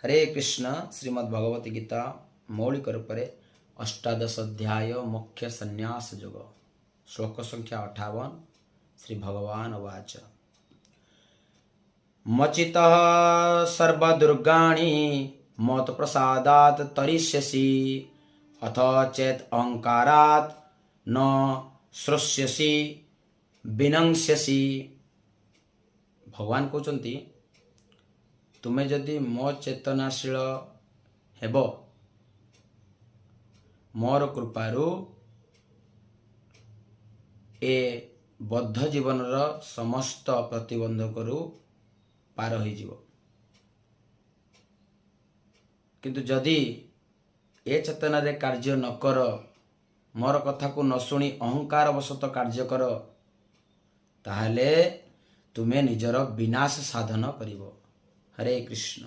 ହରେ କୃଷ୍ଣ। ଶ୍ରୀମଦ୍ ଭଗବତ୍ ଗୀତା ମୌଳିକ ରୂପରେ ଅଷ୍ଟାଦଶ ଅଧ୍ୟାୟ, ମୋକ୍ଷ ସନ୍ନ୍ୟାସ ଯୋଗ, ଶ୍ଲୋକ ସଂଖ୍ୟା 58। ଶ୍ରୀ ଭଗବାନ ଉବାଚ, ମଚ୍ଚିତ୍ତଃ ସର୍ବଦୁର୍ଗାଣି ମତ୍ପ୍ରସାଦାତ୍ ତରିଷ୍ୟସି, ଅଥ ଚେତ୍ ଅହଙ୍କାରାତ୍ ନ ଶ୍ରୋଷ୍ୟସି ବିନଶ୍ୟସି। ଭଗବାନ କହୁଛନ୍ତି, ତୁମେ ଯଦି ମୋ ଚେତନାଶୀଳ ହେବ, ମୋର କୃପାରୁ ଏ ବଦ୍ଧ ଜୀବନର ସମସ୍ତ ପ୍ରତିବନ୍ଧକରୁ ପାର ହୋଇଯିବ। କିନ୍ତୁ ଯଦି ଏ ଚେତନାରେ କାର୍ଯ୍ୟ ନ କର, ମୋର କଥାକୁ ନ ଶୁଣି ଅହଙ୍କାର ବଶତଃ କାର୍ଯ୍ୟ କର, ତାହେଲେ ତୁମେ ନିଜର ବିନାଶ ସାଧନ କରିବ। ହରେ କୃଷ୍ଣ।